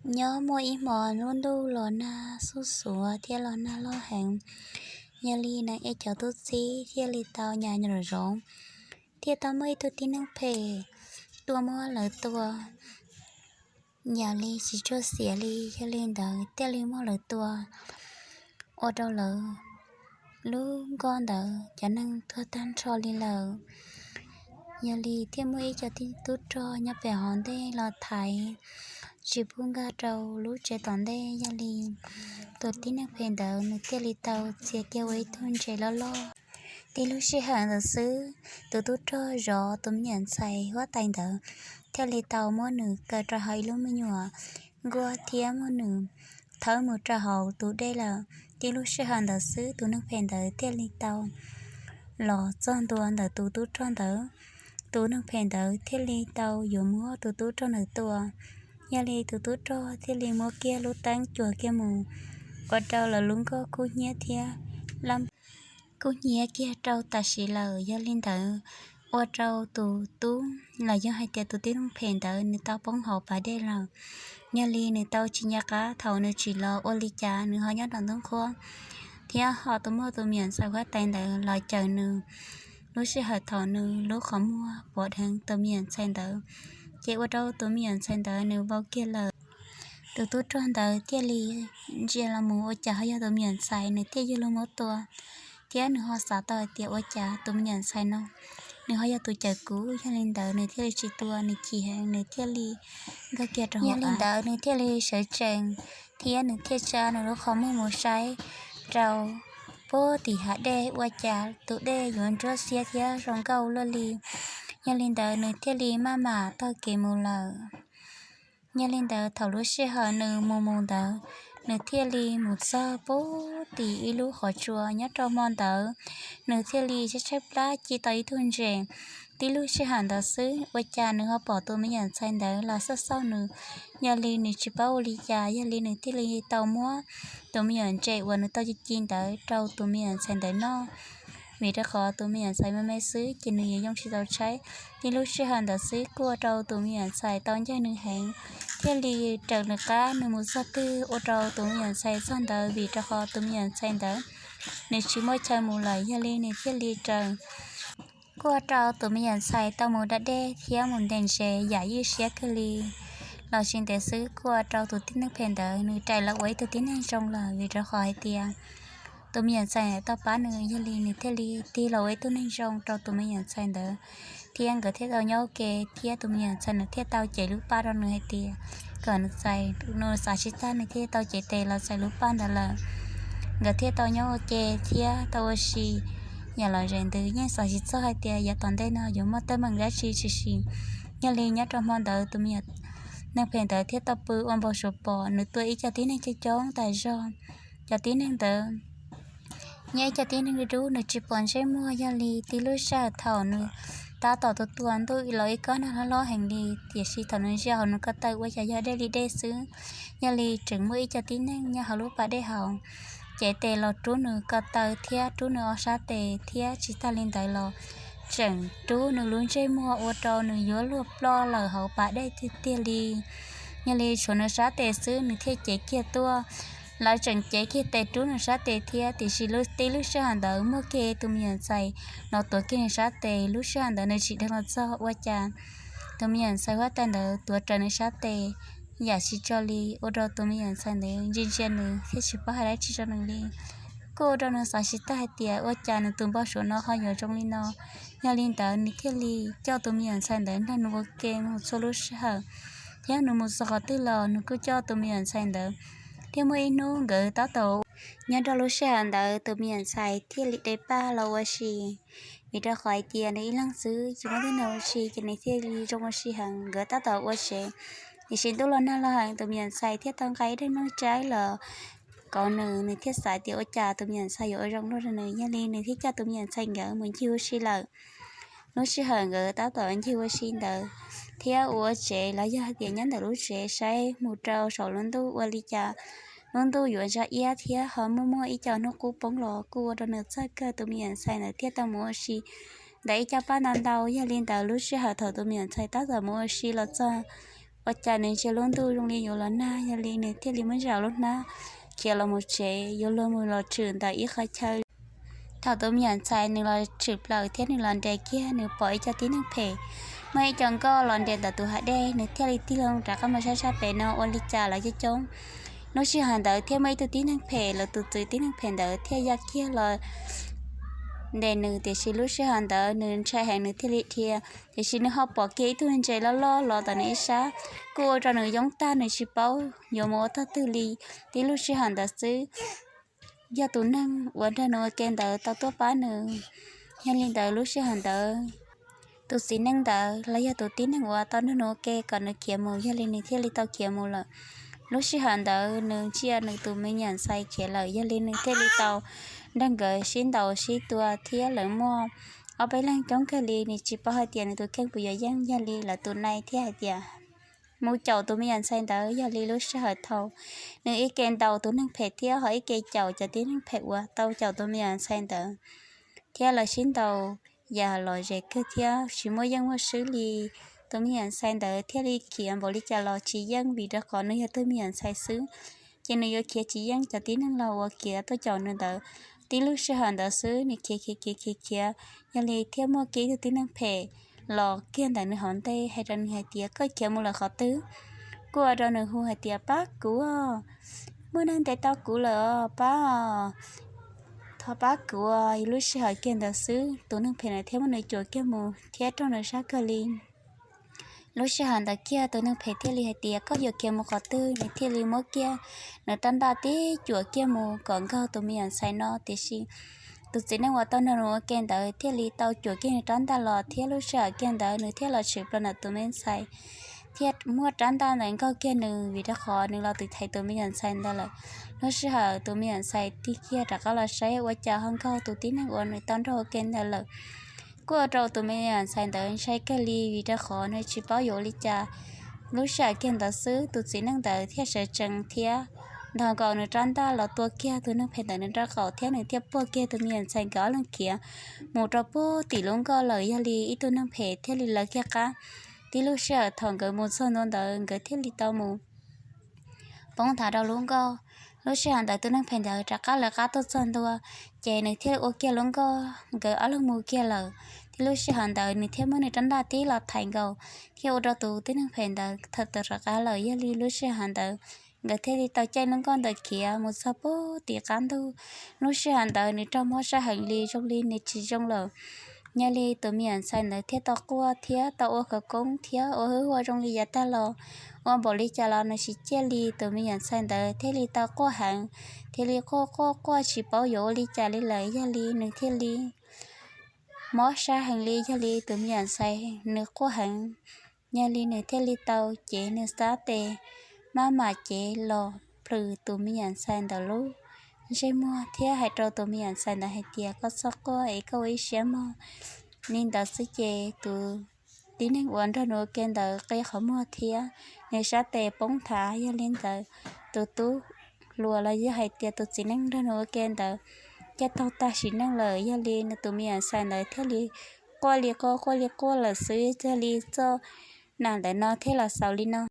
Nyob muaj ib hmo lub ntuj los nag xuj xuav thiab los nag loj heev. Yog li Neeb Ej cov tub txib thiaj li tau nyas nraum zoov, thiaj tau muaj ib tug tib neeg phem tuaj muab lawv tua, yam li tsis tshua xiav li. Yog li ntawd thiaj li muab lawv tua, ua rau lawv lub nkoj ntawd cov neeg tuag tag nrho li lawm. Yog li thiaj muaj ib co tib tub rog nyob pem hauv ntej los thaiv, tsis pub nkag rau lub tsev tom ntej. Yog li tus tib neeg phem ntawd nws thiaj li tau txia kiag ua ib tug ntses loj loj. Tib lub sij hawm ntawd xwb, tus tub rog zov tus me nyuam ntxhais huab tais ntawd thiaj li tau muab nws kaw rau hauv ib lub me nyuam nkuaj thiab muab nws thawb mus rau hauv tus dej lawm. Tib lub sij hawm ntawd xwb, tus neeg phem ntawd thiaj li tau los txog ntua ntawm tus tub rog ntawd. Tus neeg phem ntawd thiaj li tau yuav muab tus tub rog ntawd tua. Yog li tus tub rog thiaj li muab kiag lub teeb cuag kiag mus, ua rau lawv lub nkoj kub hnyiab thiab laj kub hnyiab kiag rau tam sim lawm. Yog li ntawd ua rau tus tub los yog hais tias tus tib neeg phem ntawd nws tau poob hauv pas dej lawm. Yog li nws tau tsis nco qab thaum nws tsim los ua li cas nws ho nyob nram ntug qhuab, thiab ho tau muaj tus me nyuam ntxhais huab tais ntawd los cawm nws. Lub sij hawm thaum nws lub qhov muag pom dheev tus me nyuam ntxhais ntawd, ces ua rau tus me nyuam ntxhais ntawd nws vau kiag lawm. Tus tub rog ntawd thiaj li ntsia los mus ua cas ho yog tus me nyuam ntxhais nws thiaj yuav luag muab tua, thiab nws ho xav tau hais tias ua cas tus me nyuam ntxhais no nws ho yog tus cawm kuv. Yog li ntawd nws thiaj li tsis tua, nws chim heev nws thiaj li nkag kiag rau hauv. Yog li ntawd nws thiaj li sawv tsees thiab nws thiaj tsa nws lub qhov muag mus saib rau puag tim hav dej ua cas tus dej yuav nruab xiab thiab zoo nkauj luaj li. Yog li ntawd nws thiaj li maj mam taug kev mus lawm. Yog li ntawd thaum lub sij hawm nws mus mus ntawd, nws thiaj li mus txog puag tim ib lub qhov tsua. Nyob rau hmo ntawd nws thiaj li tshaib tshaib plab ci tau ib tug ntses. Tib lub sij hawm ntawd xwb ua cas nws ho pom tus me nyuam ntxhais ntawd los xauj xauj nws. Yog li nws tsis paub ua li cas, yog li nws thiaj li tau muab tus me nyuam ntses uas nws tau ci ci ntawd rau tus me nyuam ntxhais ntawd noj, vim rau qhov tus me nyuam ntxhais me me xwb ces nws yuav yoo tsis tau tshaib. Tib lub sij hawm ntawd xwb kuj ua rau tus me nyuam ntxhais tau ncawg nws heev, thiaj li raws nws qab nws mus txog twg ua rau tus me nyuam ntxhais txog ntawd, vim rau qhov tus me nyuam ntxhais ntawd nws tsis muaj chaw mus lawm. Yog li nws thiaj li raws, kuj ua rau tus me nyuam ntxhais tau mus da dej thiab mus ntes ntses yam ywj siab kawg li. Los tsis ntev xwb kuj ua rau tus tib neeg phem ntawd nws rais los ua ib tug tib neeg zoo lawm, vim rau qhov hais tias tus me nyuam ntxhais tau pab nws. Yog li nws thiaj li tig los ua ib tug neeg zoo rau tus me nyuam ntxhais ntawd, thiab nkawd thiaj tau nyob ua ke, thiab tus me nyuam ntxhais nws thiaj tau cev lub paj rau nws hais tias kom nws txais, nws xav tsis txog nws thiaj tau cev tes los txais lub paj ntawd lawm. Nkawd thiaj tau nyob ua ke thiab tau ua si yam lom zem ntws, yeej xav tsis txog hais tias yav tom ntej no yuav muaj teeb meem dab tsi tshwm sim. Yog li nyob rau hmo ntawd tus me nyuam neeg phem ntawd thiaj tau pw ua npau suav pom nws tua ib co tib neeg coob coob tas zog. Cov tib neeg ntawd nyob ib co tib neeg dub dub, nws tsis pom ntsej muag. Yog li tib lub sij hawm thaum nws tab tom tua tua ntuj los ib kob nag hlob hlob heev li, tiam sis thaum nws ntsia hauv nws ko taw ua cas yog dej li dej xwb. Yog li tseem muaj ib co tib neeg nyob hauv lub pas dej hauv cev tes los rub nws ko taw thiab rub nws ob sab tes, thiab tsis tag li ntawd los tseem rub nws lub ntsej muag ua rau nws yuav luag ploj lawm hauv pas dej tiag tiag li. Yog li tshuav nws sab tes xwb nws thiaj cev kiag tuaj. Lawv tseem cev kiag tes rub nws sab tes thiab, tiam sis lub tib lub sij hawm ntawd muaj kiag tus me nyuam ntxhais los tuav kiag nws sab tes. Lub sij hawm ntawd nws tsim dheev los txog ua cas tus me nyuam ntxhais huab tais ntawd tuav rawv nws sab tes yam tsis tso li, ua rau tus me nyuam ntxhais ntawd ntsia ntsia nws thiab tsis paub hais dab tsi rau nws li. Kuj ua rau nws xav tsis tag hais tias ua cas nws tus npau suav no ho yuav zoo li no. Yog li ntawd nws thiaj li coj tus me nyuam ntxhais ntawd nrog nws ua ke mus txhua lub sij hawm, thiab nws mus txog qhov twg los nws kuj coj tus me nyuam ntxhais ntawd. Thiab muaj ib hnub nkawd tab tom, nyob rau lub sij hawm ntawd tus me nyuam ntxhais thiaj li de paj los ua si, vim rau qhov hais tias nws ib leeg xwb tsis muaj tib neeg ua si ces nws thiaj li zoo ua si heev. Nkawd tab tom ua tsev, tiam sis ntuj los nag los heev, tus me nyuam ntxhais thiaj tau nqa ib daim nplooj tsaib los kauv nws, nws thiaj xav tias ua cas tus me nyuam ntxhais yuav ua zoo luaj rau nws. Yog li nws thiaj coj tus me nyuam ntxhais nkawd mus ncig ua si lawm. Lub sij hawm nkawd tab tom ncig ua si ntawd thiab ua tsev los yog hais tias nyob ntawm lub tsev saib mus rau saum lub ntuj ua li cas lub ntuj yuav ntsa iab thiab ho muaj muaj ib co hnub qub poob los, kuj ua rau nws txog kawg. Tus me nyuam ntxhais ntawd thiaj tau mus ua si ntawm ib co paj ntau ntau. Yog li ntawd lub sij hawm thaum tus me nyuam ntxhais tab tom mus ua si los txog ua cas nws ntsia lub ntuj zoo li yuav los nag, yog li nws thiaj li muab zam lub hnab khiav los mus tsev, yuav luag mus los tshwm ntawm ib qhov chaw. Thaum tus me nyuam ntxhais nws los tshwm plaws thiab nws los nres kiag, nws pom ib co tib neeg phem muaj ib co nkoj los nres ntawm tus hav dej, nws thiaj li tig loo rov qab mus saib sab pem no ua li cas lawv coob coob. Lub sij hawm ntawd thiaj muaj ib tug tib neeg phem, lawv tus txiv tib neeg phem ntawd thiaj ya kiag los ntes nws, tiam sis lub sij hawm ntawd nws ntshai heev nws thiaj li dhia, tiam sis nws ho pom kiag ib tug ntses loj loj los tom nws ib sab, kuj ua rau nws yoob tag nws tsis paub yuav mus ua tog twg li. Tib lub sij hawm ntawd xwb, yog tus neeg uas nrog nws ua ke ntawd tau tuaj pab nws. Yog li ntawd lub sij hawm ntawd tus txiv neej ntawd los yog tus tib neeg uas tau nrog nws ua ke kom nws khiav mus, yog li nws thiaj li tau khiav mus lawm. Lub sij hawm ntawd nws ntsia nws tus me nyuam ntxhais khiav lawm, yog li nws thiaj li tau nrog nkawd sib ntaus sib tua thiab lawv muaj ob peb leeg coob kawg li, nws tsis paub hais tias nws tus kheej puas yuav yeej, yog li lawv tus nai thiaj hais tias mus caum tus me nyuam ntxhais ntawd. Yog li lub sij hawm thaum nws ib ke ntaus tus neeg phem thiab ho ib ke caum cov tib neeg phem uas tau caum tus me nyuam ntxhais ntawd thiab lawv sib ntaus yam lom zem kawg thiab tsis muaj yeej muaj swb li. Tus me nyuam ntxhais ntawd thiaj li khiav npaum li cas los tsis yeej vim rau qhov nws yog tus me nyuam ntxhais xwb, ces nws yuav khiav tsis yeej cov tib neeg los uas khiav tuaj caum nws ntawd. Tib lub sij hawm ntawd xwb nws khiav khiav khiav khiav khiav, yog li thiaj muaj kiag ib tug tib neeg phem los kiag ntawm nws hauv ntej hais rau nws hais tias, koj khiav mus lawm qhov twg? Kuj ua rau nws hu hais tias, pab kuv, muaj neeg ntes tau kuv lawm os, pab os, thov pab kuv. Lub sij hawm kiag ntawd xwb tus neeg phem ntawd thiaj muab nws cuam kiag mus thiab raug nws sab kawg li. Lub sij hawm ntawd kiag tus neeg phem thiaj li hais tias, koj yuav khiav mus qhov twg? Nws thiaj li muab kiag nws rab ntaj tib cuam kiag mus kom nkaug tus me nyuam ntxhais no, tiam sis tus txiv neej uas tau nrog nws ua ke ntawd thiaj li tau cuam kiag nws rab ntaj los thiab lub sij hawm kiag ntawd nws thiaj los tshwm plaws ntawm tus me ntxhais thiab muab rab ntaj ntawd nkaug kiag nws vim rau qhov nws los tiv thaiv tus me nyuam ntxhais ntawd lawm. Lub sij hawm tus me nyuam ntxhais tig kiag rov qab los saib ua cas ho nkaug tus tib neeg uas nws tau nrog ua ke ntawd lawm. Kuj ua rau tus me nyuam ntxhais ntawd ntshai kawg li vim rau qhov nws tsis paub yuav ua li cas. Lub sij hawm kiag ntawd xwb tus txiv neej ntawd thiaj sawv tsees thiab ntaus nkaus nws rab ntaj los tua kiag tus neeg phem ntawd nws nraub qaum thiab nws thiaj puag kiag tus me nyuam ntxhais nkawd ob leeg khiav mus rau puag tim lub nkoj lawm. Yog li ib tug neeg phem thiaj li lawv kiag qab. Tib lub sij hawm thaum nkawd mus txog ntua ntawd nkawd thiaj li tau mus poob nthav rau lub nkoj. Lub sij hawm ntawd tus neeg phem ntawd rov qab lawv qab tuaj txog ntua, ces nws thiaj li ua kiag lub nkoj nkawd ob leeg mus kiag lawm. Tib lub sij hawm ntawd nws thiaj muab nws rab ntaj tib los thaiv nkaus thiab ua rau tus tib neeg phem ntawd tawm rov qab lawm. Yog li lub sij hawm ntawd nkawd thiaj li tau caij lub nkoj ntawd khiav mus txog puag tim qab ntug. Lub sij hawm ntawd nws raug mob sab heev li zoo li nws tsis zoo lawm. Yog li tus me nyuam ntxhais ntawd thiaj tau quaj thiab tau ua khawv koob thiab ua hwj huam zoo li yav tag los, ua npaum li cas los nws tsis ciaj li. Tus me nyuam ntxhais ntawd thiaj li tau quaj heev, thiaj li quaj quaj quaj tsis paub yuav ua li cas li lawm. Yog li nws thiaj li mob sab heev li. Yog li tus me nyuam ntxhais nws quaj heev, yog li nws thiaj li tau cev nws sab tes maj mam cev los plhws tus me nyuam ntxhais ntawd lub ntsej muag thiab hais rau tus me nyuam ntxhais ntawd hais tias, koj txhob quaj es koj ua ib siab mog. Li ntawd xwb ces tus tib neeg uas nrog nws ua ke ntawd qi qhov muag thiab nws sab tes poob nthav. Yog li ntawd tus tub hluas los yog hais tias tus txiv neej nrog nws ua ke ntawd thiaj taug tag sim neej lawm. Yog li nws tus me nyuam ntxhais ntawd thiaj li quaj li quaj quaj li quaj lawm xwb. Yog li txoj nam ntawm no thiaj los xaus li no.